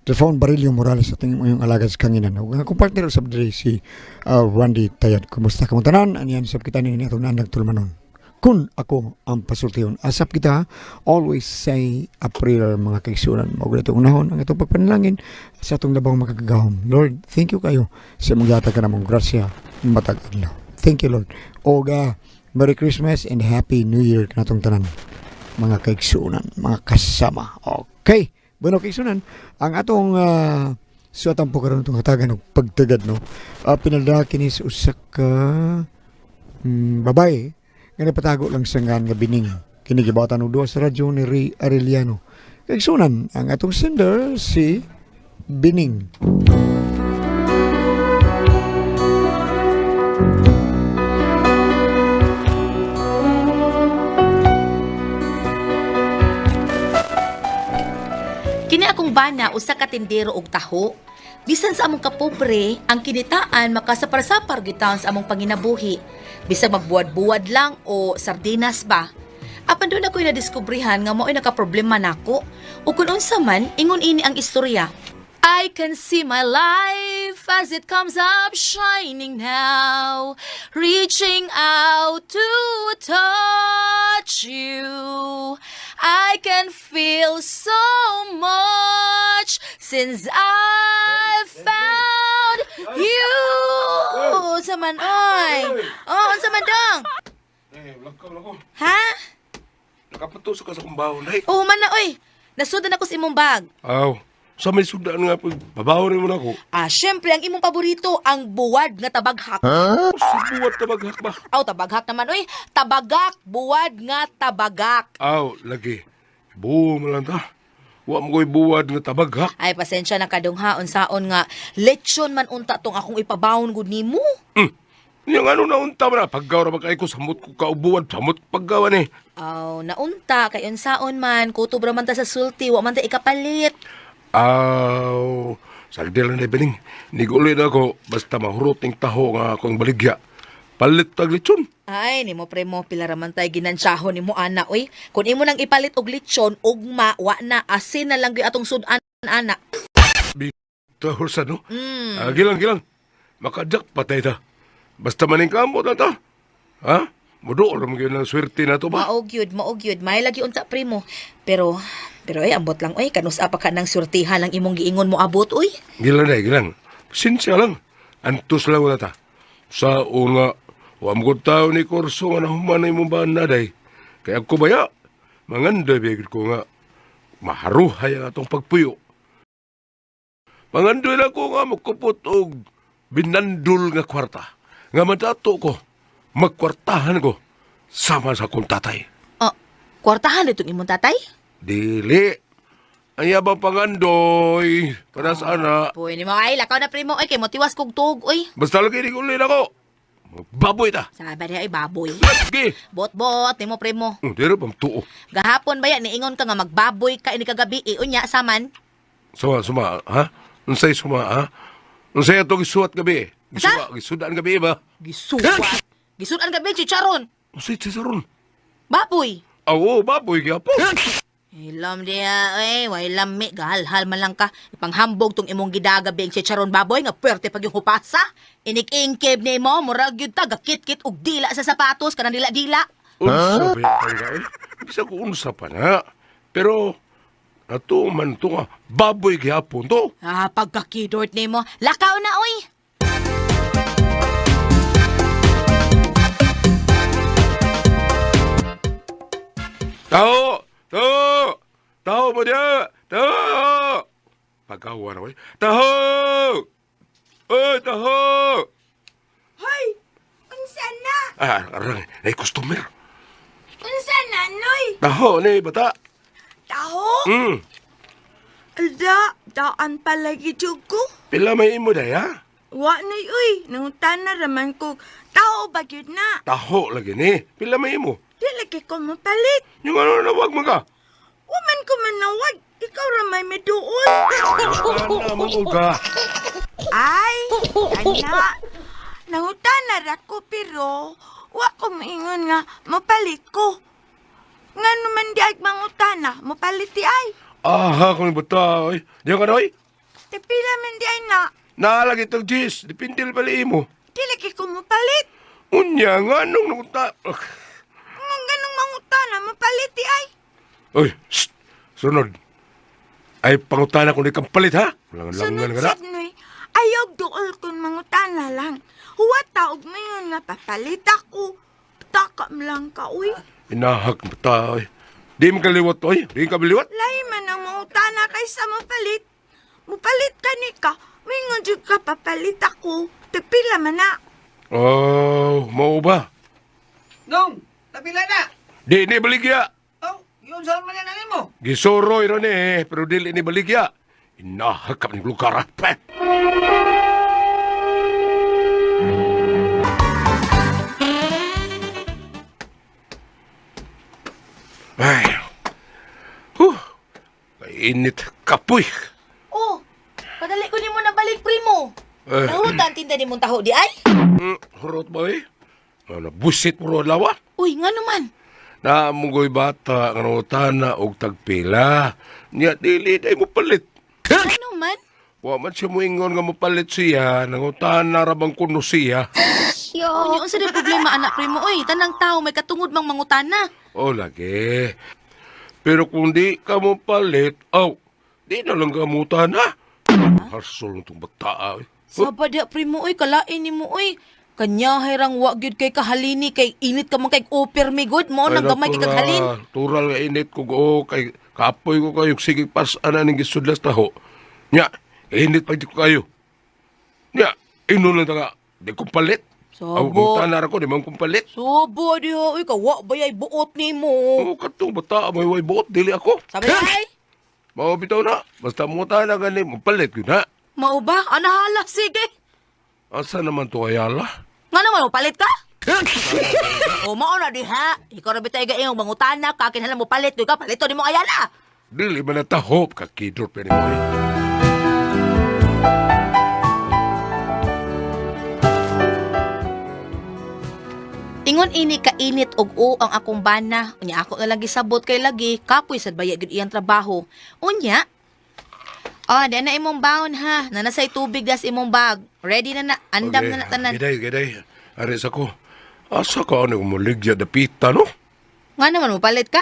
Telefon Barilio Morales atong imong alagad sa kanginan. Ug ang akong partner usab diri si Randy Tayad. Kumusta kamong tanan? Aniyan sab kita nini atong naandag tulumanon. Kun ako ang pasultihon. Asap kita, always say a prayer mga kaigsunan. Mao gud itong unahon ang itong pagpanalangin sa atong labang makagagahom. Lord, thank you kayo sa imong gihatag kanamong grasya matag adlaw. Thank you, Lord. Oga, Merry Christmas and Happy New Year kanatong tanan mga kaigsunan, mga kasama. Okay. Bueno, kaigsunan, ang atong suwatan po karon itong hatagan og pagtagad, no. Pinalda kini sa usa ka babae nga napatago lang sa ngan nga Bining. Kini gibatan og duha sa radyo ni Ray Arellano. Kaigsunan, ang atong sender si Bining. Kini akong bana usa ka tindero og taho. Bisan sa among kapobre, ang kinitaan makasapar-sapar gyud taon sa among panginabuhi. Bisag magbuwad-buwad lang o sardinas ba. Apan doon ako'y nadiskubrihan nga mao'y nakaproblema nako. O kung unsa man, ingon ini ang istorya. I can see my life as it comes up shining now, reaching out to touch you. I can feel so much since I found you. Unsa man oy? Oh, unsa man dong? Eh, lakaw lang ko. Ha? Nakapatusok ka sa kong bawon, day. Oh, man na oy. Nasudan ako sa imong bag. Aw, sa may sudaan nga pag babaw rin mo na ako. Ah, syempre ang imong paborito, ang buwad nga tabaghak. Subuat tabaghak ba? Aw, tabaghak naman oy. Tabagak, buwad nga tabagak. Aw, lagi. Buo mo lang ta. Wa mo ko'y buwad nga tabaghak. Ay, pasensya na kadong ha, unsaon nga lechon man unta tong akong ipabawon gud nimo. Yung ano na unta man na, paggaw ra ba kay ko, samot ko kaubuwad, samot paggawan eh. Aw, naunta kay unsaon man, kutob ra man ta sa sulti, wa man ta ikapalit. Aw, sagdi lang na bining. Niguloy na ako, basta mahurot ng taho nga akong baligya. Palit tag lechon. Ay, nimo premo pila ra man tay ginansahon nimo ana oy. Kun imo nang ipalit og lechon, ugma wa na asin na lang gyud atong sud-an ana. Tahor sa no? Mm. Ah, gilang, gilang. Makajak patay ta. Basta maning kamot na ta. Ha? Mudo, alam gyud ng swerte na to ba? Mao gyud, mao gyud. May lagi unta primo. Pero pero ay ambot lang oy, kanus pa ka ng surtihan ang imong giingon mo abot oy. Gilang na, gilang. Sinsya lang. Antos lang wala ta. Sa una, wa mo tao ni kurso nga nahuman na imong bana day. Kaya ako baya, mangandoy bigid ko nga, maharuhay ang atong pagpuyo. Mangandoy lang ko nga magkupot og binandul nga kwarta. Nga madato ko, magkwartahan ko, sama sa akong tatay. Oh, kwartahan itong imong tatay? Dili. Ang yabang pangandoy, para sa ana, Puy nimo ay lakaw na primo oy kay motiwas kog tuog oy. Basta lagi ni ulin ako. Baboy ta. Sabi niya ay baboy. Lagi. Bot-bot nimo primo. Oh, dira pang tuo. Gahapon ba yan niingon ka nga magbaboy ka ini kagabi eh, unya saman. Suma, suma, ha? Unsay suma, ha? Unsay ato gisuwat gabi? Gisuwa, gisudan gabi ba? Gisuwat. Gisudan gabi chicharon. Unsay chicharon? Baboy. Awo, baboy gyapon. Ilam diya, eh, way lami, gahalhal man lang ka. Ipanghambog tong imong gidagabi ang chicharon baboy nga puwerte pag yung hupasa. Inik-ingkib ni mo, murag yun ta, gakit-kit og dila sa sapatos, kanang dila-dila. Unsa ba yan, eh? Bisa ko unsa pa na. Pero, ato man to nga, baboy gyapon to. Ah, pagkakidort ni mo, lakaw na, oy! Tao! Tao! Tao mo diya! Tao! Pagkawa na ko. Taho! Oy, taho! Hoy! Unsa na? Ah, arang, ay customer. Unsa na, Noy? Taho ni bata. Taho? Ala, daan palagi jud ko. Pila may imo day ha? Wa na uy, nangutana raman ko. Taho ba gyud na? Taho lagi ni. Pila may imo. Di lagi ko mapalit. Yung ano na wag mo ka. Wa man ko manawag. Ikaw ra may miduol. Ano mo ka? Ay, ana. Nangutana ra ko pero wa ko maingon nga mapalit ko. Nga naman di ay mangutana, mapalit di ay. Aha, kung bata oy. Diyan ka na oy. Tagpila man di ay na. Naalagi itong Gis, dipindil pala imo. Dili kay ko mopalit. Unya nga nung nanguta. Nga ganong mangutana, mapalit di ay. Oy, shh, sunod. Ay, pangutana kung di kang palit, ha? Langan-langan Sunod ka na. sad noy, ayaw duol kung mangutana lang. Huwa taog mayon nga papalit ako. Takam lang ka, uy. Inahak mo ta, oy. Di mo kaliwat, oy. Di ka kaliwat. Lahi man ang mangutana kaysa mapalit. Mupalit ka ni ka, mingon jud ka papalit ako. Tagpila man na. Oh, mao ba? Nung, napila na. Di ni baligya. Oh, yun sa man yan mo. Gisoroy ra ni, eh, pero dili ni baligya. Inahak ka ni lugar, ha? Peh! Ay. Huh. Init kapoy. Oh, padali ko nimo na balik primo. Eh. Nahutan tinda nimong taho di ay. Hurot ba eh? Ano, busit mo ro lawa? Uy, nga naman. Naamugoy bata nga nangutana og tagpila. Nya dili day mo palit. Ano man? Wa man siya moingon nga mopalit siya, nangutana ra bang kuno siya. Unya unsa day problema anak primo oy? Tanang tao may katungod mang mangutana. O lagi. Pero kung di ka mo palit, aw, di na lang ka mutana. Harsol na itong bata. Ay. Saba diha primo oy, kalain nimo oy. Kanya hayrang wa gyud kay kahalini kay init ka man kay oper mi god mo nang gamay kay kaghalin. Tural nga init ko o kay kapoy ko kayo sige pas ana ning gisudlas taho. Nya, init pa di ko kayo. Nya, ino lang ta di ko palit. Sabo. Aw, mutana ra ko di man kong palit. Saba diha oy, kawa ba yay buot nimo? O katong bata may way buot dili ako. Sabi ay, Mao bitaw na, basta mutana gani mo palit gyud ha. mao ba? Anahala sige. Asa naman to ayala? Nga naman mo palit ka? O mao na diha. Ikaw ra bitay gaing mangutana ka kinahanglan mo palit ka palito nimo ayala. Dili man na tahop ka kidor pa ni mo. eh. Ingon ini kainit og o ang akong bana. Unya ako na lang gisabot kay lagi kapoy sad baya gyud iyang trabaho. Unya Oh, di na imong baon ha. Nanasay tubig das imong bag. Ready na na. Andam na na tanan. Giday, giday. Aris ako. Asa ka ano muligya dapita no? Nga naman mo palit ka?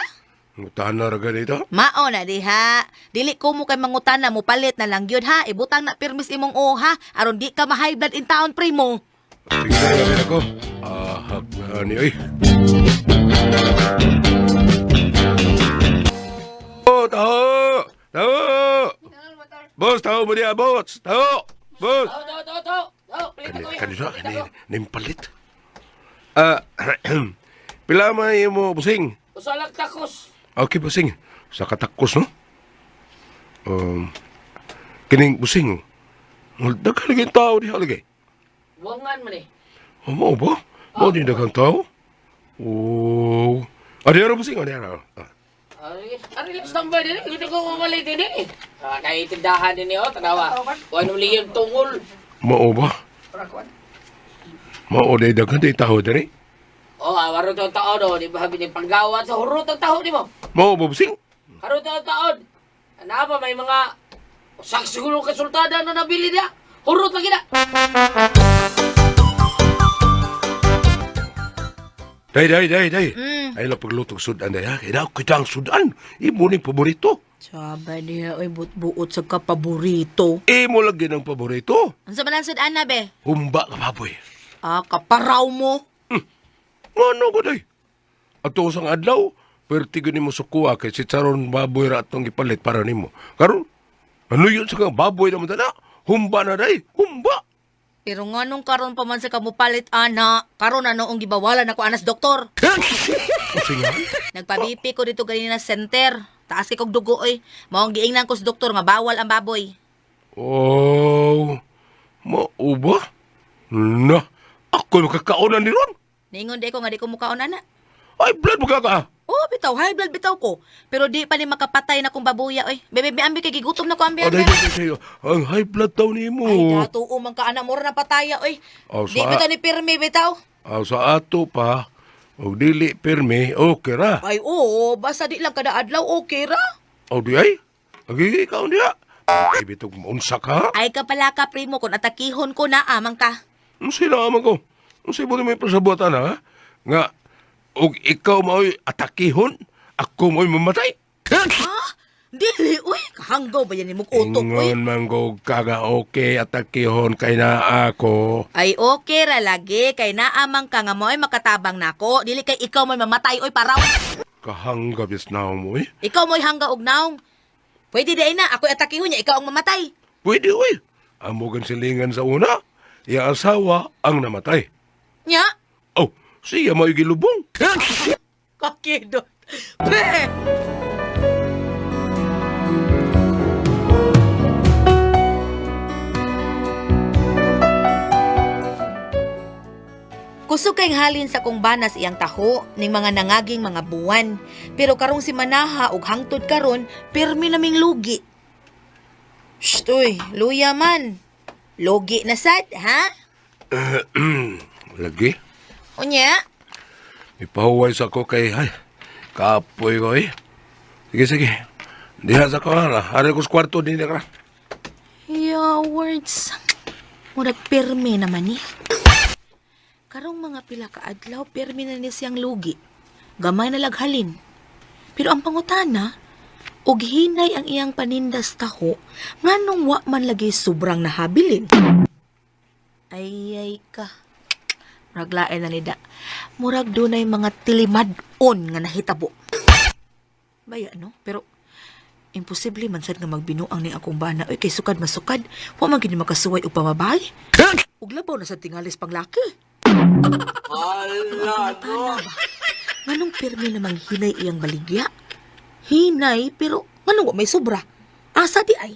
Mutana ra ganito. Mao na diha. Dili ko mo kay mangutana mo palit na lang gyud ha. Ibutang na pirmis imong o ha. Aron di ka ma-high blood in town primo. Sige na, gawin ako. Ahak na ni oy. Oh, taho! Taho! Boss, taho mo niya, boss! Taho! Boss! Tahu, tahu, tahu. Tahu, Kani, kani, kani, nimpalit. Ah, pila man mo, busing? Usalak takos. Okay, busing. Sa katakos, no? Kining busing. Daghan lagi tao diha lagi. Wangan man eh. Oh, mao ba? Mao din daghang tao? Oh. Adi ara busing, adi ara. Ah. Ari, ari lang standby din eh. Gusto ko mamalay din eh. Ah, kay tindahan din eh, oh, tanawa. Kuan uli yung tungol. Mao ba? Mao day daghan day tao diri. Oh, awaro tong taon oh, di ba habi ni panggawan sa hurot ang taho di mo. Mao ba busing? Harot ang taon. Ana pa may mga usak siguro kasultada na nabili niya. Hurot lagi na. Day day day day. Mm. Ay lang paglutog sudan day ha. Kay daw kita ang sudan. Imo ning paborito. Saba diha oy buot-buot sa kapaborito. Imo lagi ng paborito. Unsa man ang sudan na be? Humba ka baboy. Ah, kaparaw mo. Ngano ko day? Ato sang adlaw, perti gyud nimo sukuha kay si Charon baboy ra atong gipalit para nimo. Karon, ano yun sa kang baboy naman tana? Humba na day, humba. Pero nga nung karon pa man sa kamupalit ana, karon na noong gibawalan ako anas doktor. Usingan? Nagpa-BP ko dito ganina sa center. Taas kay kog dugo oy. Maong giingnan ko sa doktor nga bawal ang baboy. Oh, mao ba? Na, ako makakaonan ni ron. Niingon di ko nga di ko mukaon ana. Ay, blood mo ka. Oh, bitaw, high blood bitaw ko. Pero di pa ni makapatay na kong babuya oy. Bebe, be, ambi kay gigutom na ko ambi. Oh, Ambi. day, day, day, day. Ang high blood daw nimo. Ay, dato umang ka ana mura na pataya oy. Oh, Di bitaw ni pirmi bitaw. Ah, sa ato pa, og dili pirmi, okay ra. Ay, oo, basta di lang kada adlaw okay ra. O di ay, agigi ka diha. Ay, bitog maunsa ka? Ay ka pala ka, primo, kung atakihon ko na amang ka. Unsay naman ko? Unsay mo may pasabutan ha? Nga, og ikaw mao'y atakihon, ako mao'y mamatay. Ha? Dili, uy. Kahanggaw ba yan imong utok, uy? Ingon man ko kaga okay atakihon kay na ako. Ay, okay ra lagi. Kay naamang ka nga mo ay makatabang nako. Dili kay ikaw mo'y mamatay, oy, paraw. Kahanggabis na mo eh. Ikaw mo'y hangga og naong. Pwede di ay na, ako'y atakihon niya, ikaw ang mamatay. Pwede oy. Amo gan silingan sa una. Iya asawa ang namatay. Nya? Oh, siya mao'y gilubong. Kakidot. Pre! Kusog kay halin sa kong banas iyang taho ning mga nangaging mga buwan. Pero karong si Manaha og hangtod karon, pirmi naming lugi. Shh, uy, luya man. Lugi na sad, ha? Lagi, Unya? ipahuway sa ko kay ay, kapoy ko eh. Sige, sige. Diha sa ko ha. Ari ko sa kwarto din ka. Yeah, words. Murag pirmi naman ni. Karong mga pila ka adlaw, pirmi na ni siyang lugi. Gamay na laghalin. Pero ang pangutana, og hinay ang iyang panindas taho, nganong wa man lagi sobrang nahabilin. Ay, ay ka. Murag lain na nida. Murag dunay mga tilimad-on nga nahitabo. Baya, no? Pero imposible man sad nga magbinuang ni akong bana. Uy, kay sukad masukad. Wa man gini makasuway og pamabay. Ug labaw na sa tingalis panglaki. Hala, Tana ba? Nganong pirmi namang hinay iyang baligya? Hinay, pero nganong wa may sobra? Asa di ay?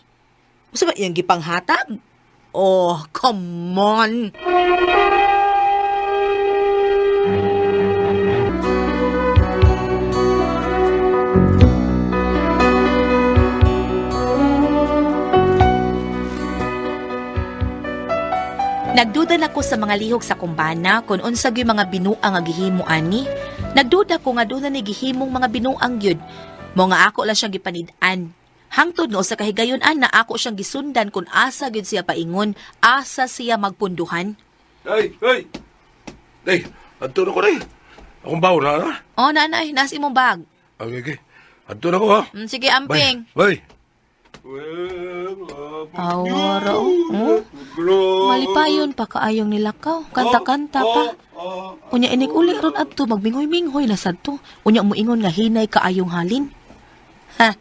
Usa ba iyang gipanghatag? Oh, come on! Nagduda na ko sa mga lihok sa kumbana kung unsa gyud mga binuang nga gihimo ani. Nagduda ko nga doon na ni gihimong mga binuang gyud. Mo nga ako lang siyang gipanid-an. Hangtod nga usa ka higayon ana ako siyang gisundan kung asa gyud siya paingon, asa siya magpunduhan. Ay, ay! Day, adto na ko day. Akong bawo na, ha? Oh, nanay, nas imong bag. Okay, okay. Adto na ko, ha? Sige, amping. Bye. Awara, oh. Malipayon pa kaayong nilakaw. Kanta-kanta pa. Unya inig uli ron adto magmingoy-minghoy na sad to. Unya moingon nga hinay kaayong halin. Ha.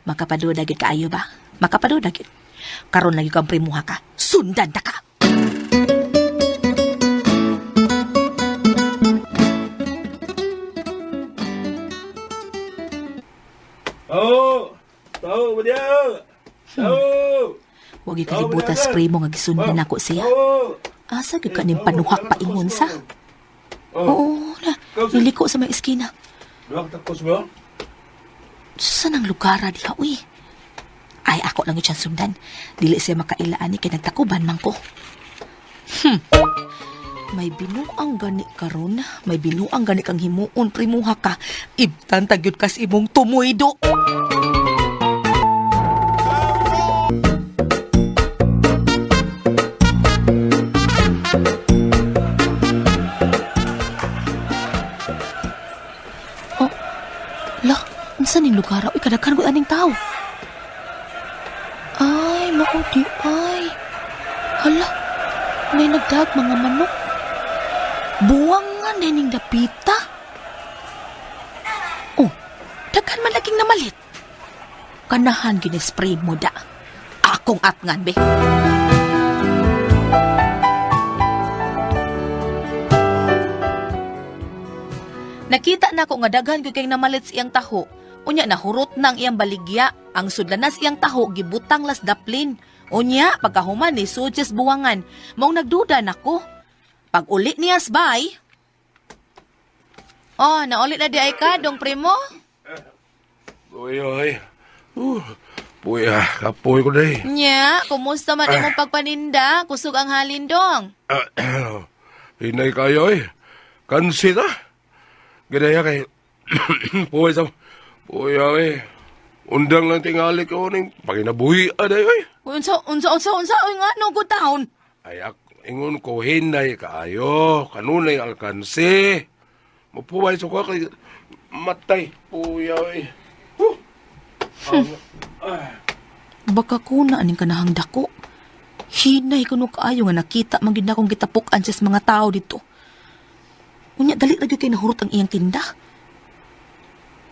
Makapaduda gyud kaayo ba? Makapaduda gyud. Karon lagi kang primuha ka. Sundan ta ka. Tao! Tao, ba Tao! Wag gyud kalibutas primo nga gisundan nako siya. Asa gyud ka ning panuhak paingon sa? Oo na. Niliko sa may eskina. Duwag takos mo? Saan ang lugar diha uy? Ay, ako lang yun siyang sundan. Dili siya makailaan ni kay nagtakuban man ko. May binuang gani karon, may binuang gani kang himuon primuha ka. Ibtan tagyod kas imong tumuido. Oh, la, unsa ning lugar? Uy, kadaghan gud aning tao. Ay, mao di ay. Hala, may nagdag mga manok. Buwang nga na ning dapita. Oh, daghan man laging namalit. Kanahan gini-spray mo da. Akong atngan, be. Nakita na ko nga daghan gyud kay namalit sa iyang taho. Unya nahurot na ang iyang baligya. Ang sudlanas iyang taho gibutang las daplin. Unya pagkahuman ni sudjes buwangan. Maong nagduda nako. Pag uli niya bay. Oh, nauli na di ay ka, dong primo. Uy, uy. Puy, ah, kapoy ko day. Nya, kumusta man imong pagpaninda? Kusog ang halin dong. Hinay kayo eh. Kansi ta. Ganaya kay... Puy sa... Puy, ah, eh. Undang lang tingali ko ning panginabuhi aday oy. Unsa unsa unsa unsa oy nga no good taon. Ay, ingon ko hinay kaayo, kanunay alkanse. Mapuway sa ko kay matay puya oy. Huh. Baka kuna aning kanahang dako. Hinay kuno kaayo nga nakita man gid nakong gitapok-an siya sa mga tao dito. Unya dali ra gyud kay nahurot ang iyang tinda.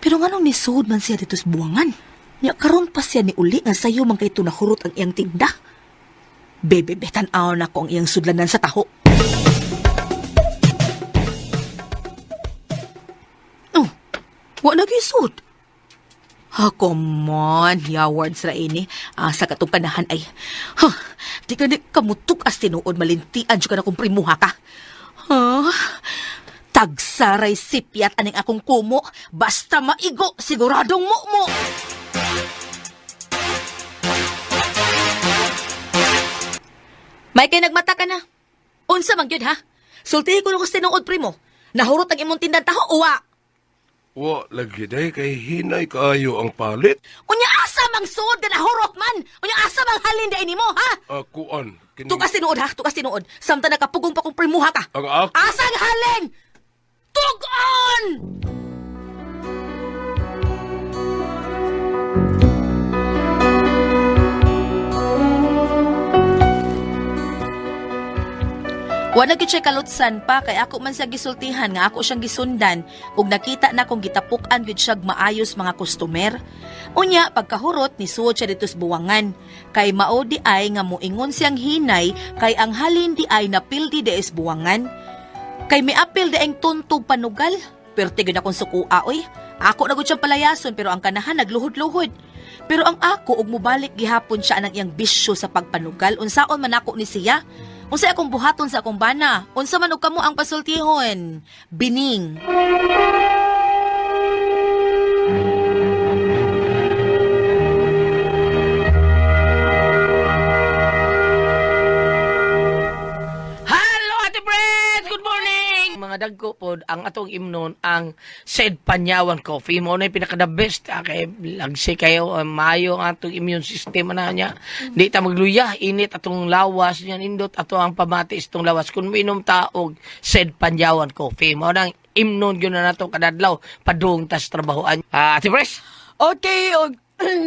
Pero nganong nisuod man siya dito sa buwangan? Nya karon pa siya ni uli nga sayo man kay nahurot ang iyang tinda. Bebe, be, tan-aw na ko ang iyang sudlanan sa taho. Oh, wa na gyud sud. Ha, come on. Yawards ra ini. Asa ka tong kanahan ay. Ha, di ka ni kamutok as tinuod malintian jud ka na kung primuha ka. Ha? Tagsaray sipyat aning akong kumo. Basta maigo, siguradong mo. May kay nagmata ka na. Unsa man gyud ha? Sultihi ko na ko sa tinuod primo. Nahurot ang imong tindan taho uwa. Wa lagi day kay hinay kaayo ang palit. Unya asa mang suod nga nahurot man. Unya asa mang halin di nimo ha? Akuan kini Tukas tinuod ha, tukas tinuod. Samtang nakapugong pa kong primuha ka. ang ako. Asang halin? Tugon! Wala gyud siya kalutsan pa kay ako man siya gisultihan nga ako siyang gisundan ug nakita na kong gitapuk-an gyud siya maayos mga customer. Unya pagkahurot nisuod siya dito sa buwangan kay mao di ay nga moingon siyang hinay kay ang halin di ay napildi di is buwangan. Kay miapil di ang tuntog panugal. Perti gyud akong sukua oy. Ako na gud siyang palayason pero ang kanahan nagluhod-luhod. Pero ang ako og mobalik gihapon siya anang iyang bisyo sa pagpanugal unsaon man ako ni siya. Unsa akong buhaton sa akong bana? Unsa man og kamo ang pasultihon? Bining. Hello, Ate Fred! Good morning! Mga dagko po, ang atong imnon, ang Said Panyawan Coffee. Mo na yung pinaka-the best. Kay lagsi kayo, maayo ang atong immune system na niya. Di ta magluya, init atong lawas niya, nindot ato ang pamati itong lawas. Kung minom ta og Said Panyawan Coffee. Mo na ang imnon yun na nato kadadlaw, padung tas trabahoan. Ate Fred? Okay, og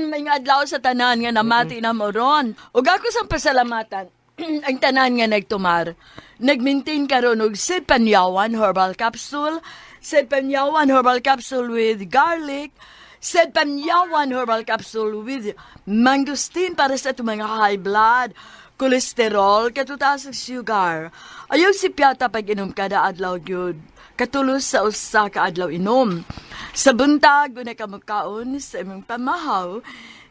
may nga adlaw sa tanan nga namati na mo ron. Og ako sang pasalamatan ang tanan nga nagtumar. Nagmaintain karon og Sedpanyawan herbal capsule, Sedpanyawan herbal capsule with garlic, Sedpanyawan herbal capsule with mangosteen para sa itong mga high blood, kolesterol, katutaas ang sugar. Ayaw si Piata pag inom kada adlaw gyud. Katulos sa usa ka adlaw inom. Sa buntag, una ka mukaon sa imong pamahaw,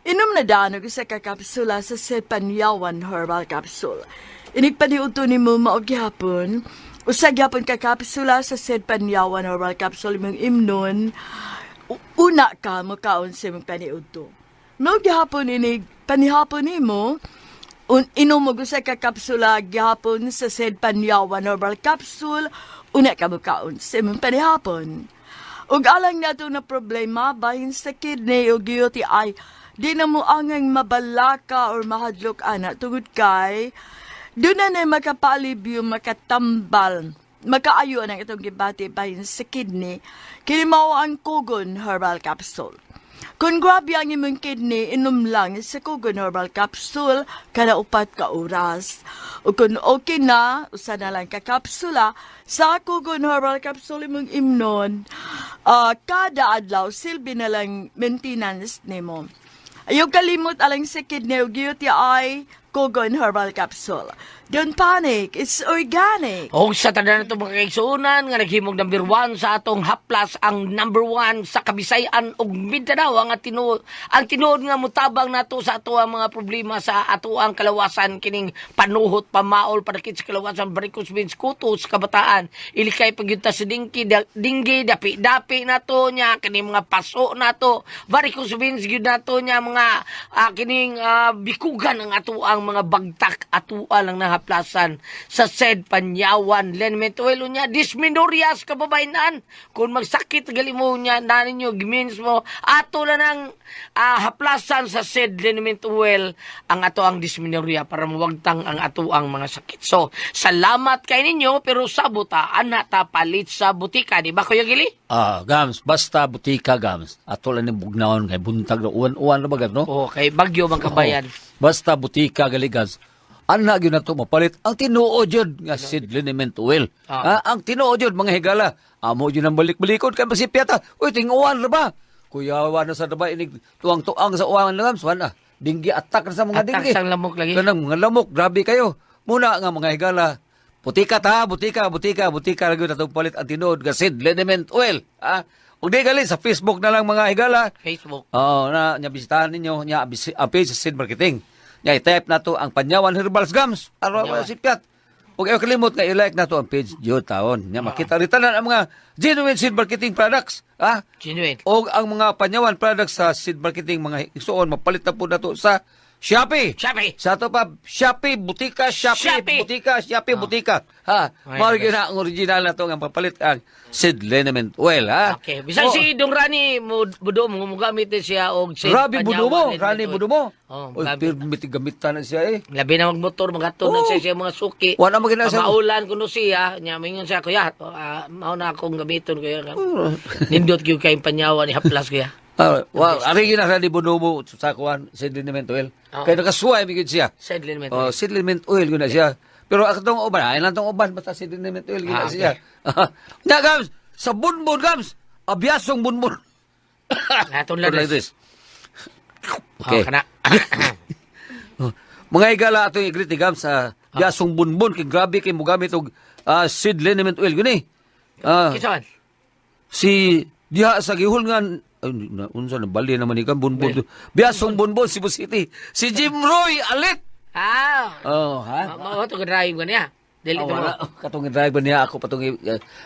inom na daan og usa ka kapsula sa Sepanyawan Herbal Capsule. Inig paniudto nimo mao gihapon, usa gihapon ka kapsula sa Sepanyawan Herbal Capsule imong imnon, una ka mukaon sa imong paniudto. Mao gihapon inig panihapon nimo, inom og usa ka kapsula gihapon sa Sedpanyawan Herbal Capsule, una ka mukaon sa imong panihapon. Ug alang nato na problema bahin sa kidney o UTI, di na mo angang mabalaka or mahadlok ana tungod kay doon na na makapalibyo, makatambal, makaayo ang itong gibati bahin sa kidney, kini mao ang Kugon Herbal Capsule. Kung grabe ang imong kidney, inom lang sa Kugon Herbal Capsule kada 4 ka oras. O kung okay na, usa na lang ka kapsula sa Kugon Herbal Capsule imong imnon. Kada adlaw, silbi na lang maintenance nimo. Ayaw kalimot alang sa kidney ug UTI, Kugon Herbal Capsule. Don't panic, it's organic. Og sa tanan nato mga kaigsuonan nga naghimog number 1 sa atong haplas ang number 1 sa Kabisayan ug Mindanao ang tinuod nga mutabang nato sa ato ang mga problema sa ato ang kalawasan kining panuhot pamaol padakit sa kalawasan varicose veins kutos kabataan ilikay pagyud ta sa dingki dinggi dapi dapi nato nya kining mga paso nato varicose veins gyud nato nya mga kining bikugan ang ato ang mga bagtak atua lang na haplasan sa said Panyawan Liniment Oil niya disminorias kababayenan. Kung magsakit gali mo niya na ninyo gimins mo ato lang ang haplasan sa said liniment oil ang ato ang dysmenorrhea para mawagtang ang ato ang mga sakit. So, salamat kay ninyo pero sabot ana ta palit sa butika, di ba, Kuya Gili? Ah, gams, basta butika gams. Ato lang ni bugnaon kay buntag na uwan-uwan na bagat, no? Oh, kay Bagyo mga kabayan. Oo. Basta butika gali gams. Ana gyud nato mapalit ang tinuod jud nga seed liniment oil. Ah. Ah, ang tinuod jud mga higala. Amo jud ang balik-balikon kay masipyata. Uy, tinguan ra ba? Kuyawa na sa ba inig tuang-tuang sa uwan na gams, wana. Dinggi attack na sa mga Attack dinggi. sang lamok lagi. Kanang mga lamok, grabe kayo. Muna nga mga higala. Butika ta, butika, butika, butika lagi na palit ang tinuod nga seed liniment oil. Ah, ug di gali sa Facebook na lang mga higala. Facebook. Oo, na nya bisitahan ninyo nya ang page sa Seed Marketing. Nya i-type na to ang Panyawan Herbals Gams. Araw Panyawan. si Piat. Ug ayaw kalimot nga i-like na to ang page jud taon. Nya makita rin tanan ang mga genuine Seed Marketing products. Ah, Genuine. og ang mga Panyawan products sa Seed Marketing mga igsuon mapalit na po nato sa Shopee. Shopee. Sa ato pa Shopee Butika, Shopee, Shopee. Butika, Shopee Butika. Ha, Ay, mao the gyud na ang original na to nga papalit ang Seed Liniment Oil, ha. Okay. Bisan Oh. si Dong Rani Budo mo gamit din siya og Sid Rabi Panyawan Budumo, liniment Rani oil. Budumo. Oh, Oy, grabe. pero gamitan na siya eh. Labi na magmotor, magatto na Oo. siya siya mga suki. Wala mo gina siya. Maulan kuno siya, nya mingon siya kuya, mao na akong gamiton kuya. Nindot gyud kay Panyawan ni haplas kuya. Ah, wow, ari gyud na Rani Budumo sa kuan Seed Liniment Oil. Oo. Kay nakasuway mi gyud siya. Sid liniment Oh, oil. Seed Liniment Oil gyud na siya. Pero ang atong uban, ay lang tong uban basta Seed Liniment Oil gyud na Ah, siya. Nya gams, sa bunbon gams, abyasong bunbon. Atong ladas. Like this. Okay. Okay. Oh, kana. Oh. Mga higala atong i-greet ni Gams sa biyasong bunbon kay grabe kay mogamit og seed liniment oil gani. Ah, Kinsa man? si diha sa gihulngan ay, na, unsa na bali naman ni Gam bunbon. Biyasong bunbon Cebu City. Si Jim Roy Alit. Ah. Oh, ha? Mao to drive ba niya? Dili Ah, to wala. mo. Katong drive ba niya ako patong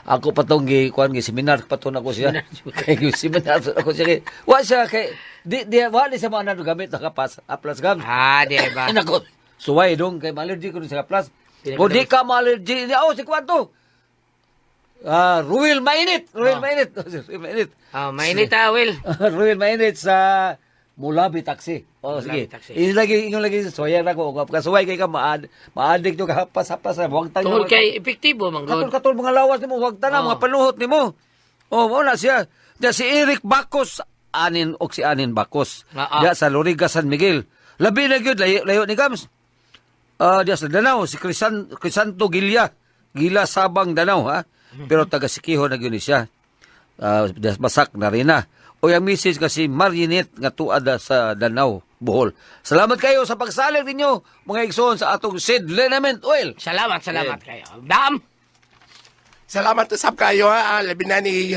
ako patong gi kuan gi seminar paton ako siya. Kay gi seminar ako siya. Kay, wa siya kay di di wa ni sa mga nano gamit nakapas aplas gam. Ah, di ba? Ay, nako. Suway dong kay ma-allergy ko sa kaplas. Pinaka- O di ka ma-allergy. Oh, si kwanto. Ah, Ruel Mainit. Ruel Mainit. Ruel Mainit. Ah, mainit ah, Will. Ruel Mainit sa Mulabi Taxi. Oh, Mulabi sige. Taxi. Ingon lagi, ingon lagi suway na ko. Kasuway kay ka ma-addict yo ka hapas-hapas. Huwag tayo. Tungod kay epektibo man Katol gud. katol mga lawas nimo, huwag tanan Oh. mga panuhot nimo. Oh, mao na siya. Diya si Eric Bacos, anin og si anin Bacos. Ah, ah. Diya sa Loriga San Miguel. Labi na gyud layo, layo ni Gams. Ah, diya sa Danao si Crisanto Gilya, Gila Sabang Danao ha. Pero taga Sikiho na gyud ni siya. Ah, diya sa Basak na rin na. O ang misis kasi Marinet nga tuad sa Danao, Bohol. Salamat kayo sa pagsalig ninyo mga igsoon sa atong Seed Liniment Oil. Salamat, salamat kayo. Dam. Salamat usab kayo ha. Labi na ni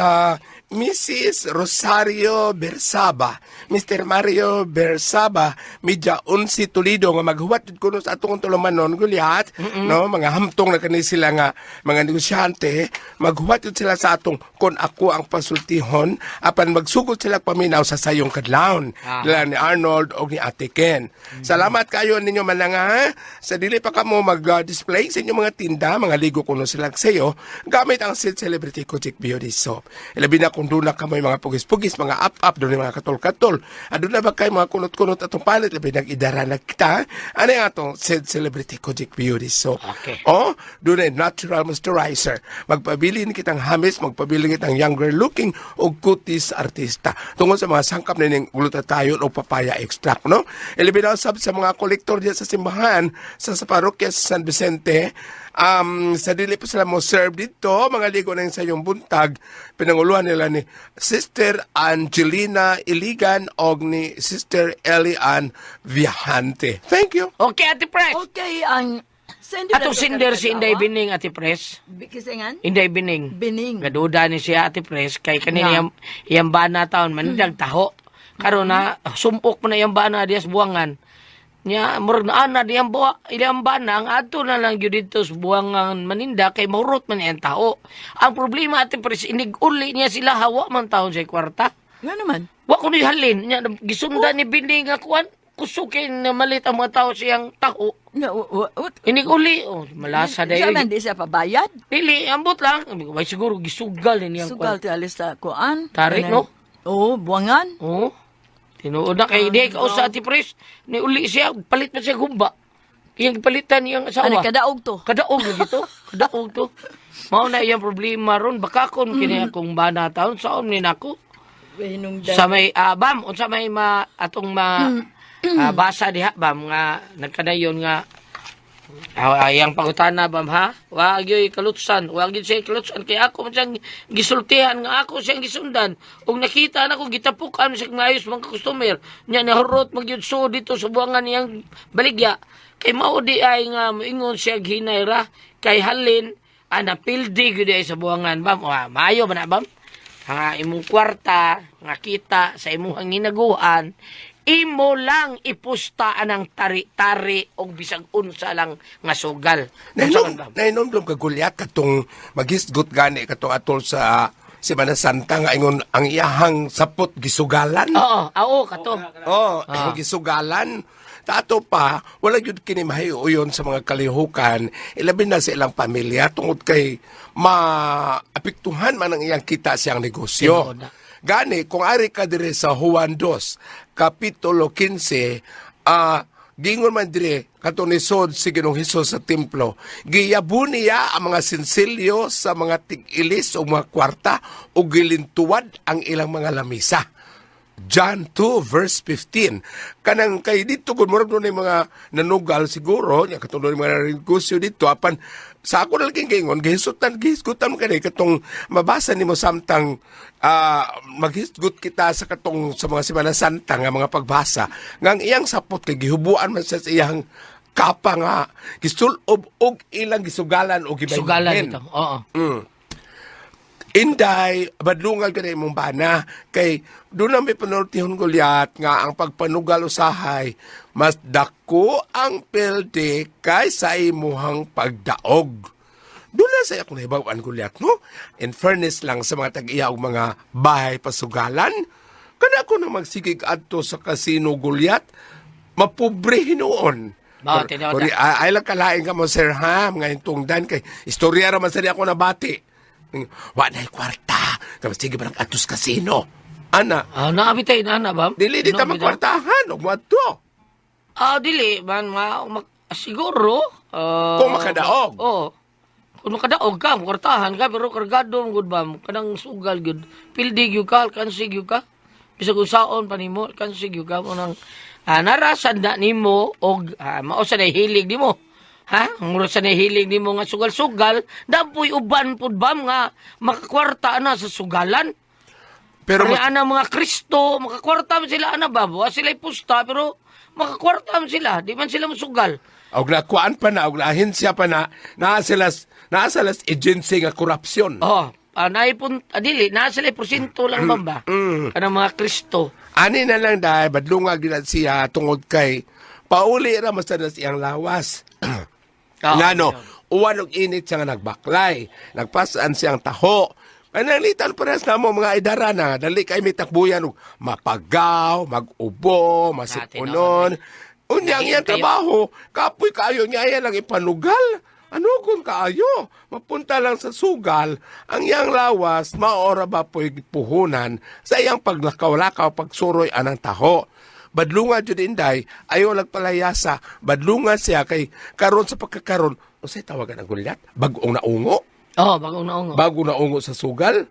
Mrs. Rosario Bersaba, Mr. Mario Bersaba, medya 11 Toledo nga maghuwat jud kuno sa atong tulumanon gulyat, no, mga hamtong na kani sila nga mga negosyante, maghuwat jud sila sa atong kon ako ang pasultihon apan magsugod sila paminaw sa sayong kadlawon. Ah. Dala ni Arnold og ni Ate Ken. Salamat kayo ninyo mananga ha. Sa dili pa kamo mag-display sa inyong mga tinda, mga ligo kuno sila sayo gamit ang Sid Celebrity Kojik Beauty Soap. Ilabi na kung doon na kamoy mga pugis-pugis, mga up-up, doon yung mga katol-katol. Adun na ba kayo mga kunot-kunot atong palit, labi nag-idara na kita. Ano yung atong Sid Celebrity Kojik Beauty Soap? Okay. O, doon ay natural moisturizer. Magpabilin kitang hamis, magpabilin kitang younger looking o kutis artista. Tungkol sa mga sangkap na ning glutathione o papaya extract, no? Ilabi na usab sa mga kolektor diyan sa simbahan, sa parokya sa San Vicente, sa dili pa sila mo serve dito, mga ligo na yung sa iyong buntag, pinanguluhan nila ni Sister Angelina Iligan og ni Sister Elian Viajante. Thank you. Okay, Ate Pres. Okay, ang sender Atong sender si Inday Bining, Ate Pres. Kisingan? Inday Bining. Bining. Gaduda ni siya Ate Pres kay kanina Nga. iyang, iyang bana taon manindag taho. Karon na sumpok mo na iyang bana diya sa buwangan. Nya murag na ana diyang buwa iyang bana ang adto na lang gyud didto sa buwangan maninda kay maurot man iyang taho. Ang problema Ate Pres inig uli niya sila hawa man taon sa kwarta. Nga naman. Wa ko ni halin nya gisundan ni Bining nga kuan. Kusog kay namalit ang mga tao siyang taho. No, what? Inig uli, oh, malasa Siya dayo. man di siya pabayad. Dili, ambot lang. Ay, siguro gisugal ni niyang Sugal ti alis sa kuan. Tarik, no? Oo, buwangan. Oo. Tinuod na kay di ka sa Ate Pres. Ni uli siya, palit pa siya gumba. Iyang palitan niyang asawa. Ano, kadaog to. Kadaog na gito. Kadaog to. Mao na iyang problema ron. Baka kon kini akong bana taon saon ni nako. Hinungdan. Sa may bam unsa may ma atong ma basa diha bam nga nagkadayon nga ayang pangutana bam ha, wa gyud kalutsan, wa gyud siya kalutsan kay ako man siyang gisultihan nga ako siyang gisundan ug nakita nako gitapukan siya maayos mga customer nya nahurot man gyud so dito sa buwangan niyang baligya kay mao di ay nga moingon siya hinay ra kay halin ana pildi gyud ay sa buwangan bam. Wa maayo ba na bam ang imong kwarta nga kita sa imong hanginaguan, imo lang ipusta anang tari-tari og bisag unsa lang nga sugal. Unsa Nainom, man, bam? nainom ka gulyat katong magisgot gani katong atol sa Semana Santa nga ingon ang iyahang sapot gisugalan. Oo, oo kato. Oh, ah. Gisugalan. Tato pa, wala gyud kini mahiuyon sa mga kalihukan, ilabi na sa ilang pamilya tungod kay maapektuhan man ang iyang kita siyang negosyo. Tinuod na. Gani, kung ari ka dire sa Juan 2, Kapitulo 15, gingon man dire kato ni Sod si Ginoong Hesus sa templo. Giyabo niya ang mga sinsilyo sa mga tig-ilis o mga kwarta o gilintuwad ang ilang mga lamisa. John 2 verse 15. Kanang kay dito kun murag dunay mga nanugal siguro nya katong dunay mga negosyo dito apan sa ako na laging giingon gihisgutan gihisgutan mo kani katong mabasa nimo samtang maghisgot kita sa katong sa mga Semana Santa nga mga pagbasa nga ang iyang sapot kay gihubuan man siya sa iyang kapa nga gisulob og ilang gisugalan og gibayhin. Sugalan ito. Oo. Inday, badlungan ka na imong bana. Kay, doon na may panultihon gulyat nga ang pagpanugal usahay, mas dako ang pildi kaysa imuhang pagdaog. Doon na sa akong nahibawan gulyat, no? In fairness lang sa mga tag-iya og mga bahay pasugalan, kada ako na magsigig adto sa kasino gulyat, mapobre hinuon. Bao, tinuod Kuri, na. ay lang kalain ka mo, sir, ha? Mga intungdan kay istorya raman sa ako nabati. Wa na'y kwarta. Kama sige barang atos kasino. Ana, Ah, naabi tayo na na bam. dili di ta Naabi tayo. magkwartahan. Ug moadto. Ah, dili man siguro Kung makadaog. Oo. Kung makadaog ka, kwartahan ka pero kargado mo gud bam kanang sugal gyud. Pildi gyud ka, alkansi gyud ka. Bisag unsaon pa nimo, alkansi gyud ka mo nang narasan na nimo og mao sa hilig nimo. Ha? Mura sa hilig nimo nga sugal-sugal, dampoy uban pud bam nga makakwarta na sa sugalan. Pero Pero mas, ana mga Kristo, makakwarta man sila ana ba? Wa sila pusta pero makakwarta man sila, di man sila masugal. og nakuan pa na, og naahensya pa na, naa sila sa agency nga korupsyon. Oh, naipon dili na sila porsyento lang ba ba? Kanang mga Kristo. Ani na lang dahil, badlungag din na siya tungod kay pauli ra man sa siyang lawas. Oo, Ngano, yun. uwan og init siya nga nagbaklay. Nagpasaan siyang taho. Pananglitan parehas na mo mga idara na dali kay may takbuyan og mapagaw, magubo, masipunon. Unya ang iyang Kayo. trabaho, kapoy kaayo niya iya lang ipanugal. Ano kung kaayo? Mapunta lang sa sugal, ang iyang lawas, maora ba po'y puhunan sa iyang paglakaw-lakaw, pagsuroy anang taho. Badlungan jud inday, ayaw lagpalayasa, badlungan siya kay karon sa pagkakaron, unsay tawagan ang gulyat? Bag-ong naungo? Oh, bagong naungo. Bago naungo sa sugal?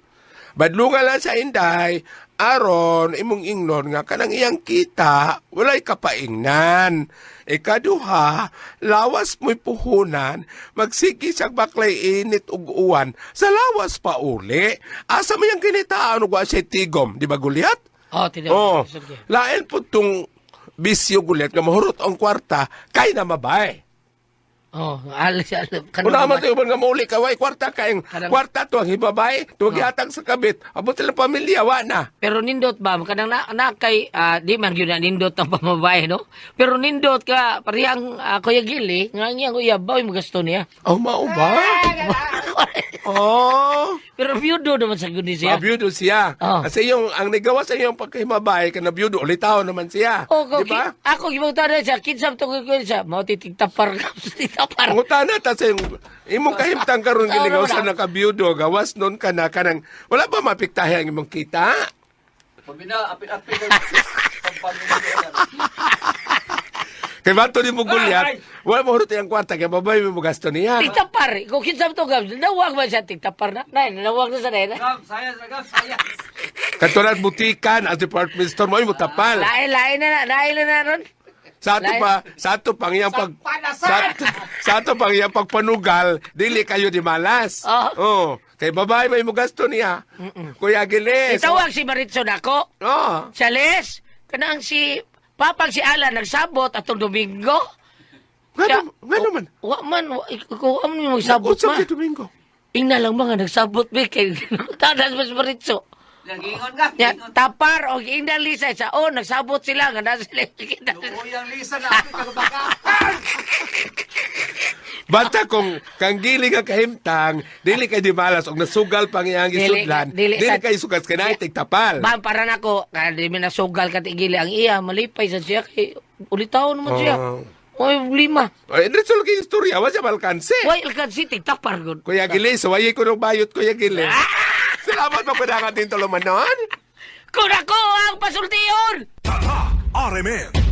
Badlungan lang sa inday, aron imong ingnon nga kanang iyang kita, walay kapaingnan. Ikaduha, lawas mo'y puhunan, magsige siyang baklay init ug uwan, sa lawas pa uli. Asa mo yung kinitaan ug wa siya tigom, di ba gulyat? Oh, tinuod. Oh, Sige. lain po tong bisyo gulyat nga mahurot ang kwarta kay na mabay. Oh, alis alis. Una man sa uban nga mauli ka, way kwarta ka, ang kwarta to ang hibabay, tuwag gihatag sa kabit, abot sila pamilya, wa na. Pero nindot ba kanang na kay di man gyud na nindot ang pamabae, no? Pero nindot ka parehang Kuya Gili nga ang iyang uyab ba magasto niya. Oh, mao ba? Oh. Pero byudo naman sa gud ni siya. Mabiyudo siya. Oh. Kasi yung, ang nagawa sa iyong pagkahimabay, ka nabiyudo, ulitaw naman siya. Oh, Di ba? Ako gibangta na siya, kinsam to ko siya, mao titigtapar ka, tigtapar. Pangutana ta sa iyong, imong kahimtang karon Oo, gilingaw wala. sa nakabiyudo, gawas nun ka na kanang, wala ba mapiktahe ang imong kita? Pamina, apit-apit ang pamilya. Kay bato ni mo gulyat, wala mo hurot ang kwarta, kay babay mo gasto niya. Tigtapar. Kung kinsam to gab, nawag man siya tigtapar na. Nay, nawag na sa nay. Gam, saya, gam, saya. Katulad butikan, ang department store mo, ay mo tapal. Lain lain na lain na na ron. Sa ato pa, sa ato pang iyang pag sa ato pang iyang pagpanugal, dili kayo di malas. Oh. Oh, kay babae may mo gasto niya. Kuya Giles. Itawag si Maritson ako. Oh. Siya Les, kanang si Papang si Alan nagsabot atong Domingo. Nga naman. Wa man, wa, ikaw wa man yung magsabot Usap ma. si Domingo. Ingna lang mga nagsabot be kay tanas mas Maritso. Nagingon ka, Ya, tapar og ingna Lisa sa oh nagsabot sila nga na sila. Uyang Lisa na apit ka baka. Basta kung kang gili nga kahimtang, dili kay di malas og nasugal pang iyang Dili- gisudlan, dili dili, sa- kay sugas kay naay tigtapal. Ma'am, para nako, kaya di mi nasugal ka tigili ang iya, malipay sa siya kay ulitaw naman siya. Oh. Oy, lima. Ay, diretso lagi istorya, wa siya malkanse. Why alkansi tigtapar gud. Kuya Giles, wayi ko ng bayot, Kuya Giles. Salamat magpadangan din tulumanon. Kung ako ang pasultiyon! Tatak RMN.